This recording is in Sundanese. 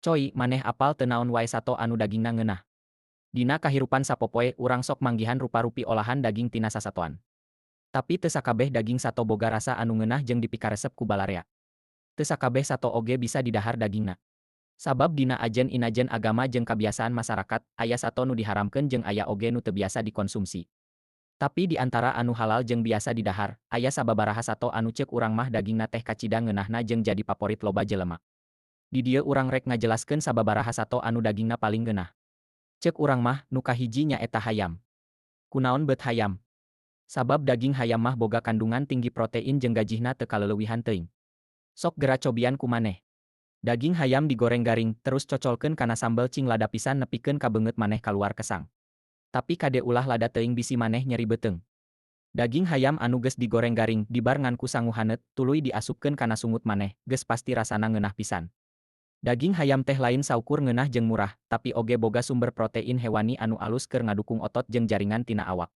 Coy, maneh apal teu naon wae sato anu dagingna ngeunah? Dina kahirupan sapopoe urang sok manggihan rupa-rupi olahan daging tina sasatoan. Tapi teu sakabeh daging sato boga rasa anu ngeunah jeung dipikaresep ku balarea. Teu sakabeh sato oge bisa didahar dagingna. Sabab dina ajen-inajen agama jeung kabiasaan masarakat, aya sato nu diharamkeun jeung aya oge nu teu biasa dikonsumsi. Tapi di antara anu halal jeung biasa didahar, aya sababaraha sato anu ceuk urang mah dagingna teh kacida ngeunahna jeung jadi paporit loba jelema. Di dieu urang rek ngajelaskeun sababaraha sato anu dagingna paling ngeunah. Ceuk urang mah, nu kahiji nyaeta hayam. Kunaon beut hayam? Sabab daging hayam mah boga kandungan tinggi protein jeung gajihna teu kaleleuwihan teuing. Sok gera cobian ku maneh. Daging hayam digoreng garing, terus cocolkeun kana sambel cing lada pisan nepikeun ka beungeut maneh kaluar kesang. Tapi kade ulah lada teuing bisi maneh nyeri beuteung. Daging hayam anu geus digoreng garing, dibar ngan ku sangu haneut, tuluy diasupkeun kana sungut maneh, geus pasti rasana ngeunah pisan. Daging hayam teh lain saukur ngeunah jeung murah, tapi oge boga sumber protein hewani anu alus keur ngadukung otot jeung jaringan tina awak.